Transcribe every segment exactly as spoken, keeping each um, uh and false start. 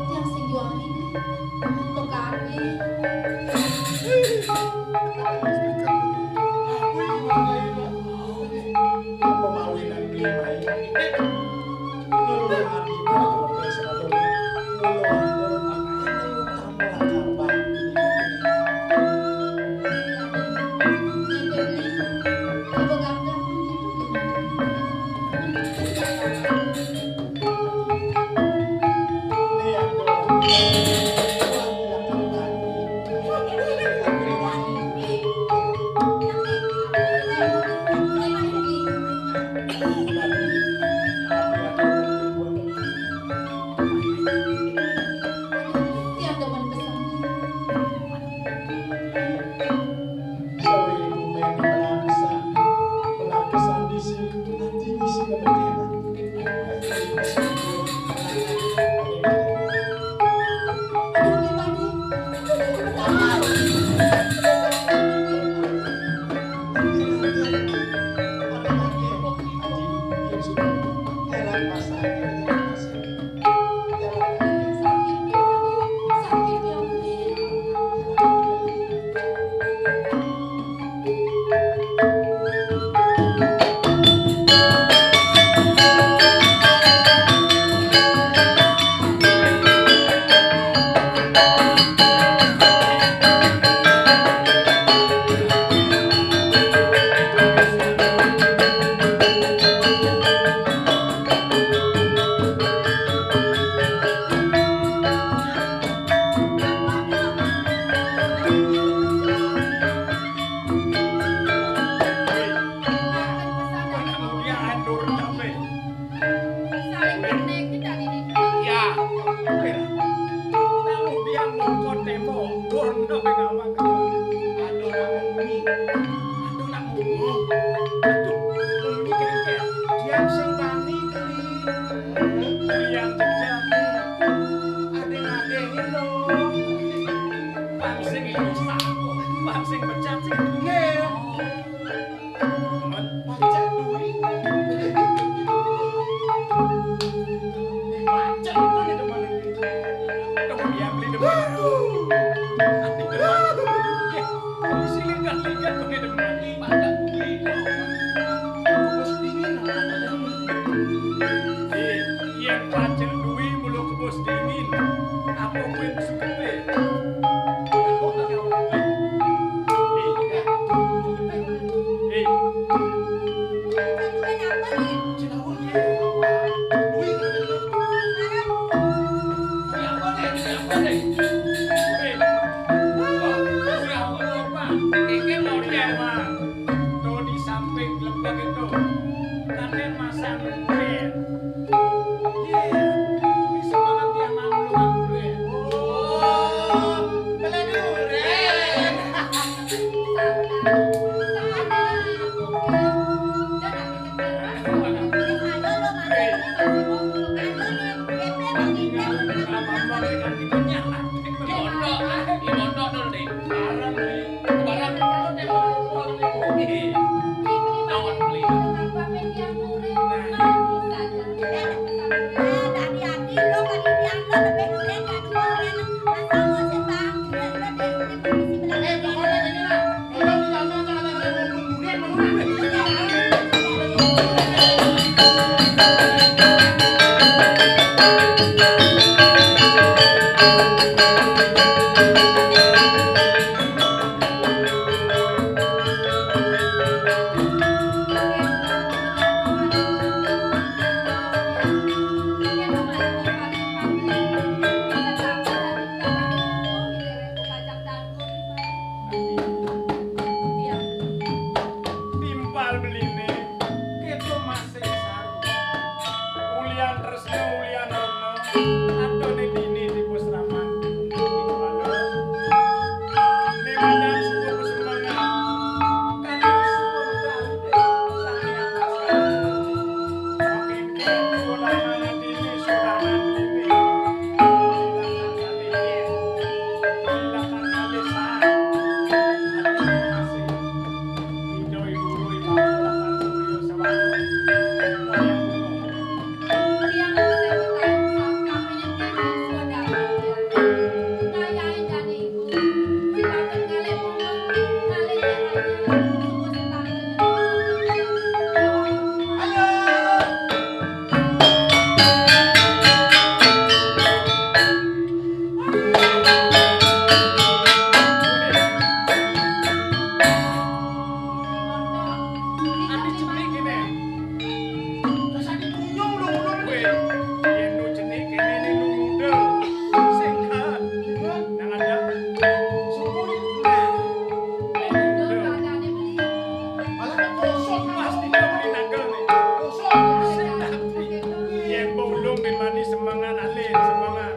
Tiang sing juangin, kok kabeh. Apa mawinan beli main? Nurun hati para kematian sepatu. Nurun hati. Yen pancen duwe mula kebos dingin, apa kuwi sugete? Kadang suka besemangat, kadang suka berdalil, Sang Hyang Baskara. Makin keren sudah mana dini, sudah mana dini. Silakan kali ini, silakan kali saat. Terima kasih. Idoi guru, ibu, silakan guru, sahabat. Wayang kuno. Ati cenik kene. Terus ati kunyung dong, dong. Weh, yen nu cenik kene ni nu muda. Sing kan. Nang ada. Sumur. Ayo, muda. Malah kan kosong, pasti dia beli nanggal nih. Kosong. Sing nanti. Yen mbok ulung ben mani semangat, alin semangat.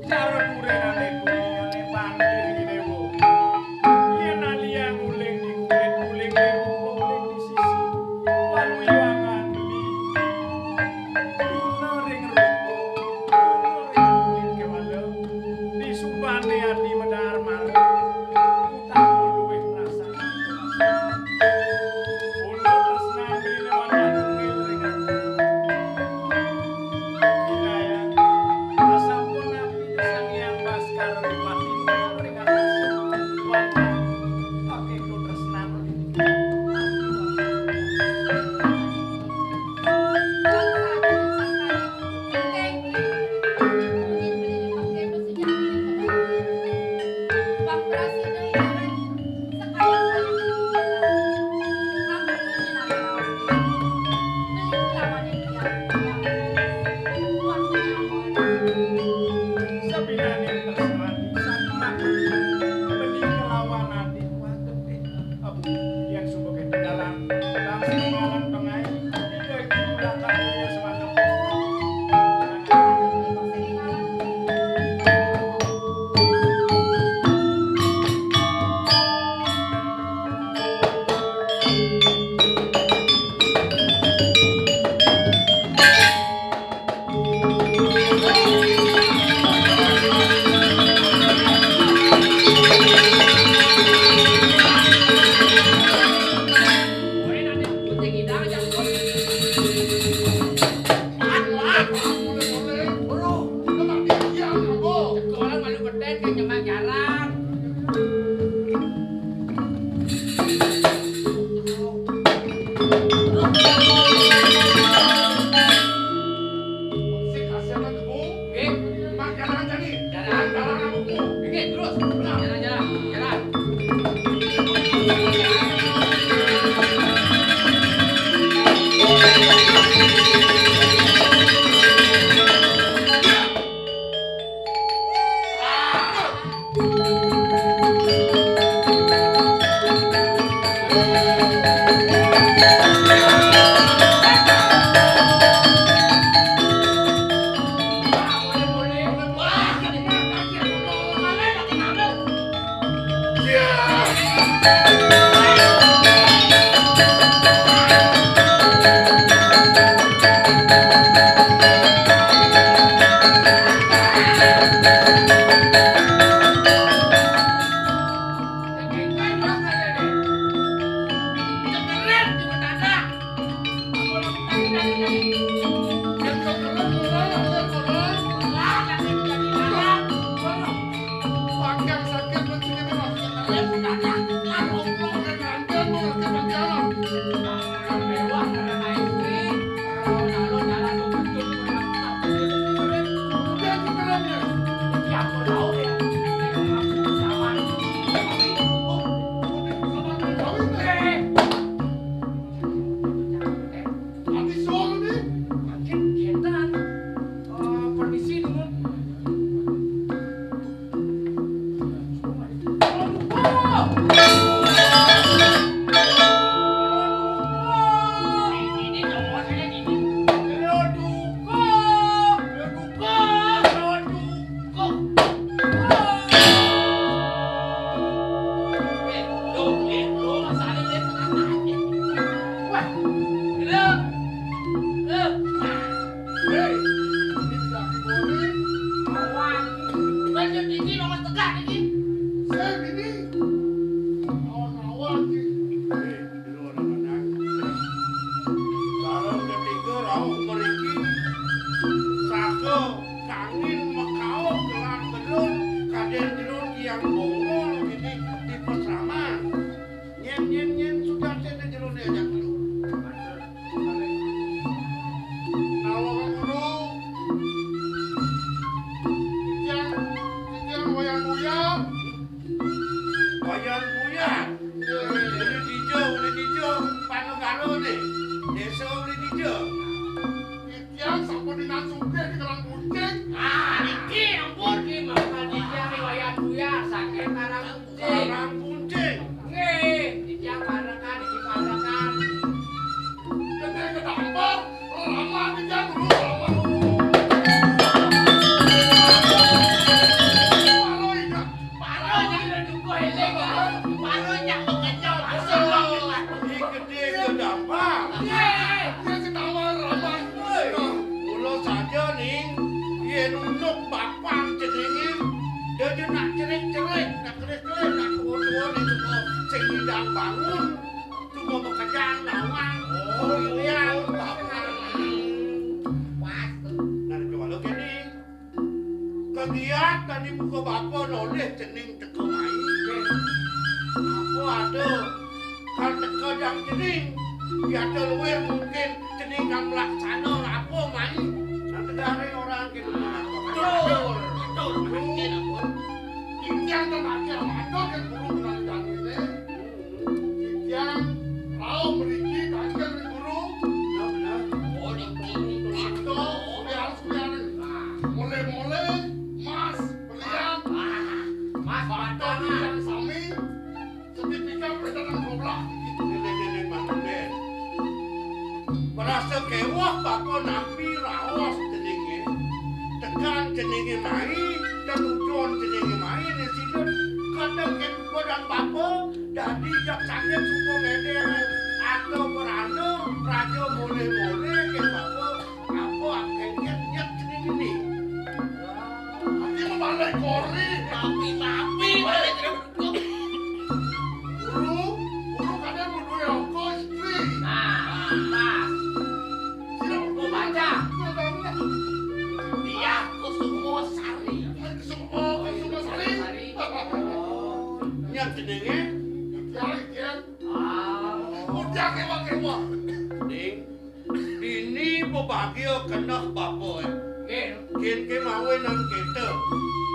Cara kurenane kuwi ane panggil iki dewa. Yen aliang uling di kulit, uling di rupa, uling di sisi. Lan wilangan beli. Guna ring rupa, guna ring kulit kewala. Disubane ati medar marep. Utama luwih rasa. Pundhut tresnan beliné wayah nengil ring ati. Kinaya, asampun napi Sang Hyang Baskara Dipati ring atas. Wayah pakéko tresnan. Kegiat tadi buka bapa nolih cening teka mai. Apa ada kal teka jang cening? Biasa luwih mungkin cening kang melaksana apa mai. Nah, negara orang kita. Betul. Betul. Mungkin apa? Impian tu makin matur ke guru kenal ini. Titiang rauh mriki kagem ring guru. Bener, bener. Oh, niki, niki. Mangda, biar, biar. Mulai-mulai, mas, belian. Ah, mas, bata batang. Titiang sami, sertifikat pedagang doblah. Niki, niki, niki, Mas Ruben. Merasa kewah bapa napi raos ceninge. Tekan ceninge mai, tetujon ceninge mai, ne sida kadang ken badan bapa, dadi jak sakit suka ngeder, atau beranda, raja mole-mole, ken bapa, apa akengket nyet cening ini. Ati mabalik kori. Tapi, tapi, balik. Guru, guru kadang beduwe angka istri. Nah, pas. Sira mau baca. Diah Kusuma Sari. Kusuma, oh, Kusuma Sari. Sari. Oh. Nyat jenenge? Ya, ya. Ah. Udah kewa-kewa. Ning. Dini bebagia keneh bapa, eh. Nggih. Kin kemawinan kita.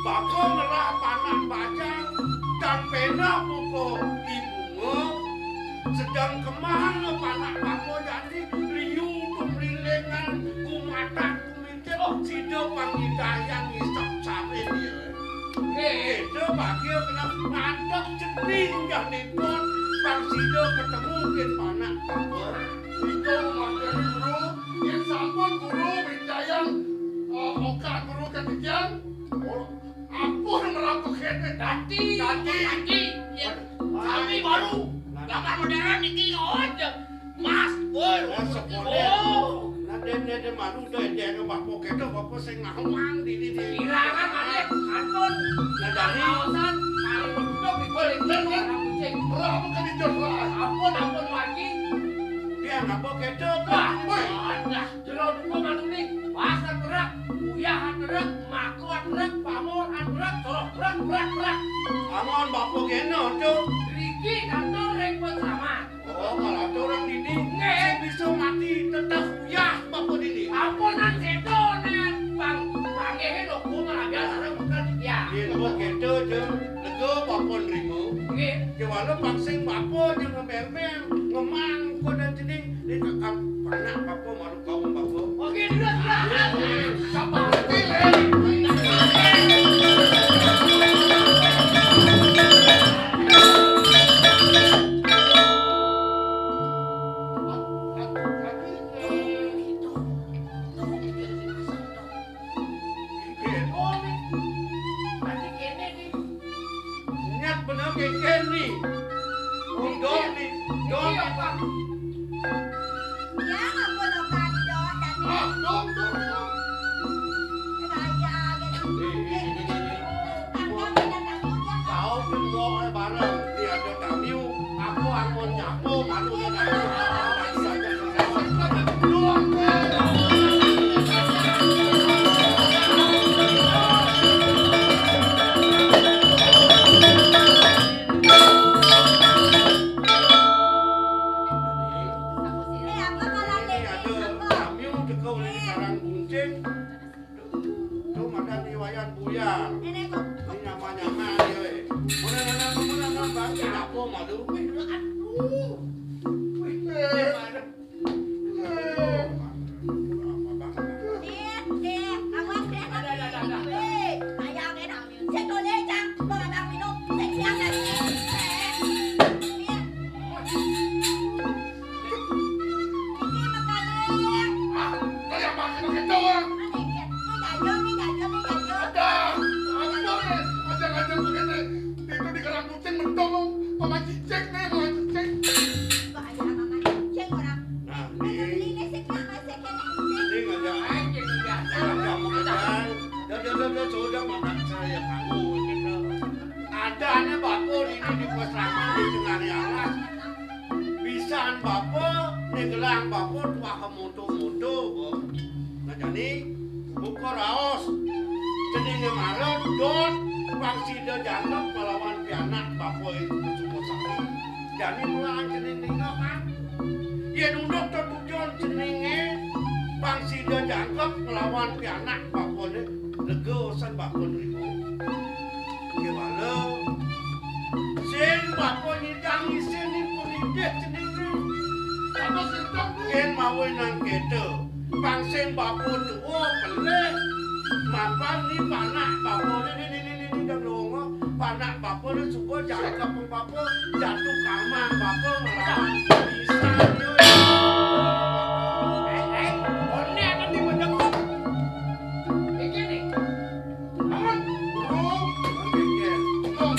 Bapa ngelah panak bajang dan penah buka ibunga, sedang kemana panak bapa jani liu tumlilingan gumatak gumincit, oh, sida pangidayang ngisep sarin ya. Nggih. Kita bagia keneh ngantek cening jani pun, pang sida ketemu kin panak bapa. Nika mangkene guru, yen sampun guru minjayang, eh, okan guru ketikian, oh, ampun merampok kene. Dadi, dadi. Dadi, yen sami baru, zaman modern niki aja. Mas, woi, nah, sekolah. Oh. Nah, den, den, den, malu deh, den, bapak kita, bapak sing ngawang di, di, di. Silakan, Pak, kantun. Nah, dadi. Kaosan, kali untuk, woi, den, den. Ora apa kan dijawab, Pak? Ampun, ampun, Wargi. Biar apa kedo, Pak? Woi. Alah, jero dupa manuni, pasan berak, uyahan berak, makuan berak, pamoran berak, soroh berak, berak, berak. Amun bapa kena, Cuk. Riki kantor ring Pun Slamet. Oh, kalau ada orang dini, nggih, sing bisa mati teteh uyah bapa dini. Ampun, nang sedo, nang pang-, panggihin aku malah biasa orang bukan, ya. Yen kok kedo, Cuk. Lega bapa nrima. Nggih. Kewala paksing bapa nyang ngemel-mel, ngemang kodan cening, ning kakang panak bapa malu kaum bapa. Oke, terus, terus. Nggih, nggih. Sapa ngerti, Le? Nggih. Oh, ni. Berarti kene ni. Nyat bener kengken ni. Undong ni. Dong. Iya, Pak. Ya, ampun, Pak. Dong, dan ni. Ah, dong, dong, dong. Raya, gitu. Eh, eh, eh, eh. Kakak, ada tamu, ya, Pak. Kau pun mau bareng. Ni ada tamu. Aku amun nyapu, malu dah. Ini ada kami teko di Karang Buncing. Tuh makan di Wayan Buyar. Ini nyama-nyama dia, eh. Mana, mana, mana, mana, bang, kenapa malu? Wih, aduh. Wih, eh. Eh. Eh, eh, awas deh, nanti. Eh, kayak gitu. Sing golek, Cang. Wong abang minum, sing siang lagi. Eh, eh. Iki makanan. Ah, kaya makan pakai doang. Ini, ini, ini jajan, ini jajan, ini jajan. Ada, ada, ada, ada, ada. Itu di Karang Kucing mentung, Mama Cicek nih, Mama Cicek. Kok ada Mama Cicek orang? Nah, ini. Ini, ini, sik, Mas. Ini ngajak aja, ngajak. Ngajak mau ngajak. Dah, dah, dah, dah, sudah makan saya tahu, gitu. Adane bapa dini di Pun Slamet di tengah alas. Pisan bapa, ninggalang bapa tuah moto-moto, Bu. Nah, jani, buka raos. Cening Mara dot pang sida jangkep nglawan pianak bapa ento suba sami. Jani mula cening ninga, kan? Yen unduk tetujon ceninge, pang sida jangkep nglawan pianak bapane, lega usan bapa nrima. Kewala sing bapa nyidang isin ni pengidih ceninge. Apa sentang ni? Yen mawinan keta, pang sing bapa tua pelih, mapan ni panak bapa ni, ni, ni, ni, ni, ni, dah melongo, panak bapa ni suba jangkep bapa, jatuh kamang bapa ngelawan pisan, yo. Eh, eh, one akan dimedek. Iki ni. Aman. Guru. Guru.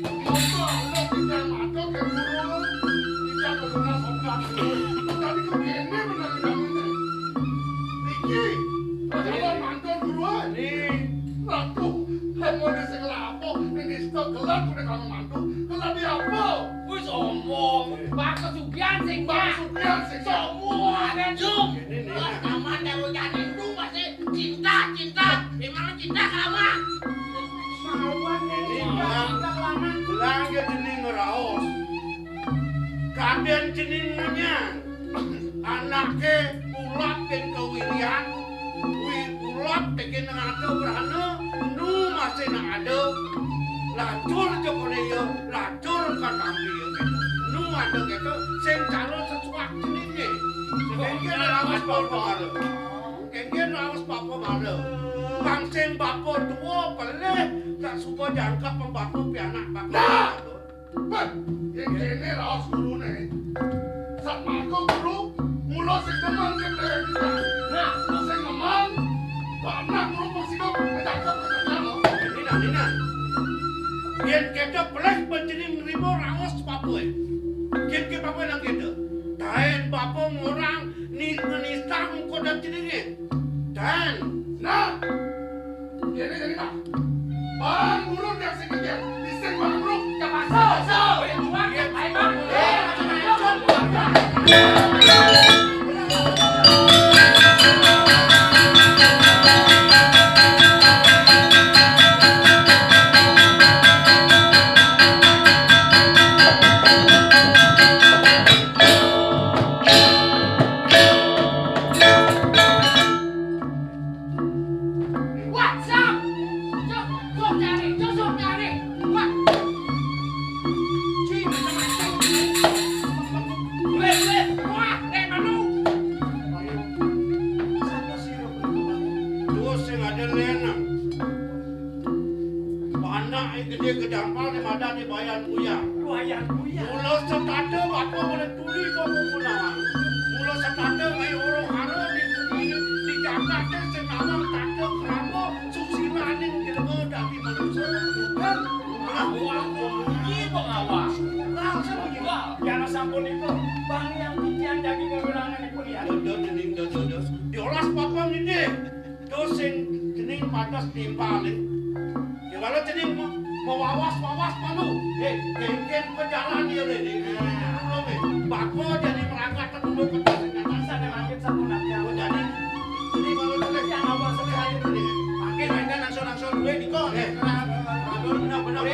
Motor lu tinggal matok ke guru. Tidak berguna sobat. Tadi kok gini bener jaminnya. Iki. Coba mantul guru, ah. Ini. Ratu, kamu ini sing lapo, ini stok gelar udah kamu mantul. Gelar di apa? Wis omong, Pak Kesugihan sing Pak Kesugihan sing semua. Anjum. Ini nih. Lah, taman karo jani itu masih cinta, cinta. Emang cinta kelamaan. Ini bilang, bilang dia jening ngeraos. Kadén jening ngunyang. Anake ulap kén kawirian, wi ulap tekén nata brana, nu masih nak ada, lacur jokone ya, lacur katampi ya. Nu ada kita sing calon sesuak jenenge. Kengken raos bapa mara. Kengken raos bapa mara. Bang sing bapa tua pelih, tak suka jangkep pembapa pianak bapa. Nah! Beh, yen kene raos gurune. Satmaka guru, mula sing demen kene kita. Nah, sing demen, panak guru pasti kok ngejangkep ke kerja lo. Nina, Nina. Yen kita pelih panjenengan nrimo raos papuke. Yen ke papuke nang kita. Taen bapa ngorang ni ngenistang kodak jenenge. Taen. Nah, Kene jani, Pak. Bang guru dia sing kene. Isin bang guru, ya pasal. Pasal. Boleh buat, ya, baik, Bang. Eh, macam-macam. Wah, Sam! Sok, sok nyari, sok, sok nyari. Wah. Cuy, macam-macam. Boleh, boleh. Wah, eh, malu. Sapa sira punika, Pak? Duh, sing ada lenang. Panake gedhe gedampal ne madane Bayan Buyar. Bayan Buyar. Mula setata bapa mula tuli bapa Gunawan. Mula setata mai ora hara di bumi di jagate sing nawang tata krama susilaning jelema dadi manusa. Kan? Wah, bunyi pengawas. Wah, saya begini. Wah, biar sampun itu, Bang yang titian daging kewirangan itu lihat. Dodo, dening, dodo, dodo. Diolas bapa ngene. Terus sing jening pados timpale. Ya, walau jening me-, mewawas-wawas malu. Eh, kengken pejalan ya, le, le, le, le, le, le. Bako jadi merangkat ke dulu ke tas, ke tas. Bisa deh, makin satu nak ya. Oh, jadi, ini kalau tulis yang awal sekali ini. Makin mainnya langsung-langsung duit di kok. Eh, benar-benar.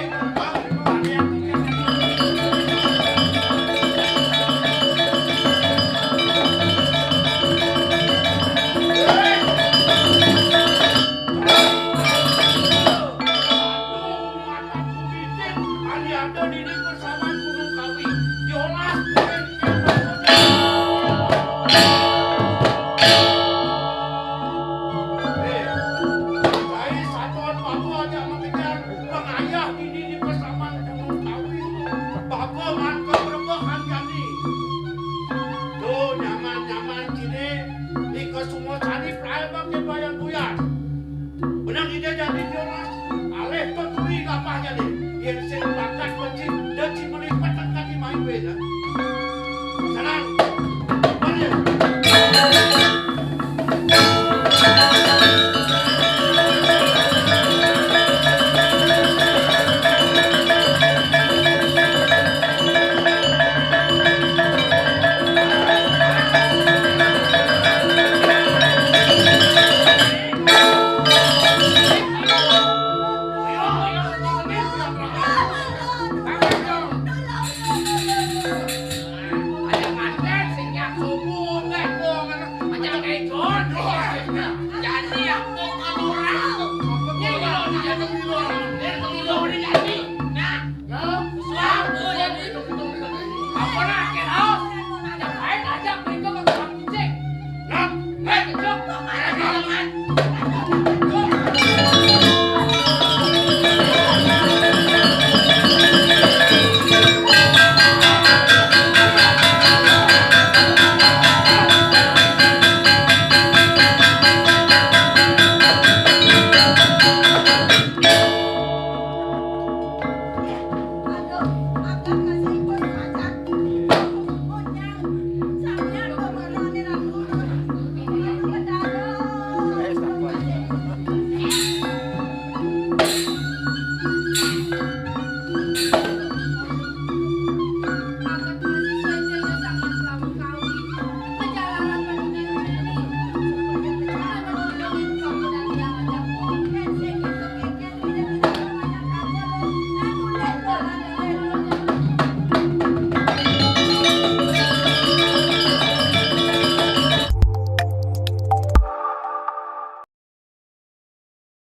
Pengayah ini di Pasaman Gunung Kawi, bapa man kabrebehan jani. Tuh, nyaman-nyaman kini, ika semua cari pelayan bangke bayang buyar. Benang ida jani Jonas, alih ke turi lapah jani. Yen sing bakat benci, dan si melipet angkat di main beda.